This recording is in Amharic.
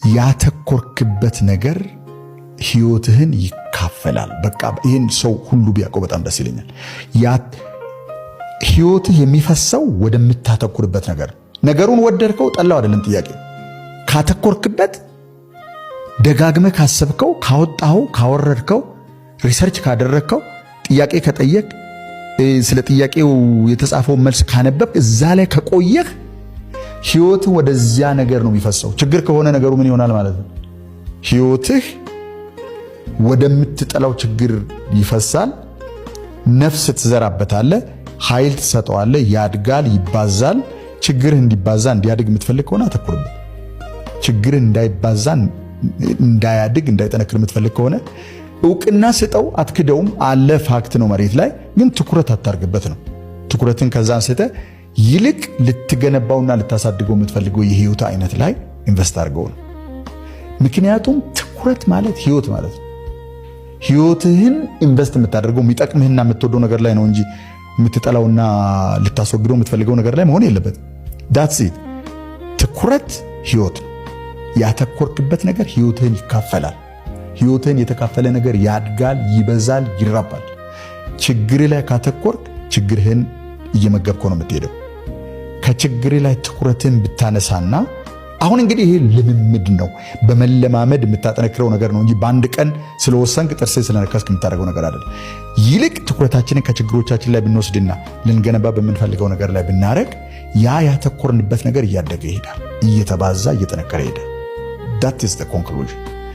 ያተኮርክበት ነገር ህይወትህን ይካፈላል። በቃ ይህን ሰው ሁሉ ቢያውቀው በጣም ደስ ይለኛል። ህይወትህ የሚፈሰው ወደምታተኩርበት ነገር። ነገሩን ወደድከው ጠላው አይደለም ጥያቄ። ካተኮርክበት፣ ደጋግመህ ካሰብከው፣ ካወጣኸው፣ ካወረድከው፣ research ካደረግከው፣ ጥያቄ ከጠየቅክ፣ ስለ ጥያቄው የተጻፈውን መልስ ካነበብክ፣ እዛ ላይ ከቆየህ ህይወትህ ወደዚያ ነገር ነው የሚፈሰው። ችግር ከሆነ ነገሩ ምን ይሆናል ማለት ነው? ህይወትህ ወደምትጠላው ችግር ይፈሳል። ነፍስ ትዘራበታለህ፣ ኃይል ትሰጠዋለህ፣ ያድጋል፣ ይባዛል። ችግርህ እንዲባዛ እንዲያድግ የምትፈልግ ከሆነ አተኩርበት። ችግርህ እንዳይባዛ፣ እንዳያድግ፣ እንዳይጠነክር የምትፈልግ ከሆነ እውቅና ስጠው፣ አትክደውም፣ አለ፣ fact ነው መሬት ላይ፣ ግን ትኩረት አታርግበት ነው። ትኩረትን ከዛ አንስተህ ይልቅ ልትገነባውና ልታሳድገው የምትፈልገው የህይወት አይነት ላይ invest አድርገው ነው። ምክንያቱም ትኩረት ማለት ህይወት ማለት ነው። ህይወትህን invest የምታደርገው የሚጠቅምህና የምትወደው ነገር ላይ ነው እንጂ የምትጠላውና ልታስወግደው የምትፈልገው ነገር ላይ መሆን የለበትም። That's it። ትኩረት ህይወት ነው። ያተኮርክበት ነገር ህይወትህን ይካፈላል። ህይወትህን የተካፈለ ነገር ያድጋል፣ ይበዛል፣ ይራባል። ችግር ላይ ካተኮርክ ችግርህን እየመገብከው ነው የምትሄደው። ከችግር ላይ ትኩረትን ብታነሳና፣ አሁን እንግዲህ ይሄ ልምምድ ነው፣ በመለማመድ የምታጠነክረው ነገር ነው እንጂ በአንድ ቀን ስለወሰንክ፣ ጥርስህን ስለነከስክ የምታደርገው ነገር አይደለም። ይልቅ ትኩረታችንን ከችግሮቻችን ላይ ብንወስድና ልንገነባ በምንፈልገው ነገር ላይ ብናደርግ ያ ያተኮርንበት ነገር እያደገ ይሄዳል፣ እየተባዛ እየጠነከረ ይሄዳል። That is the conclusion።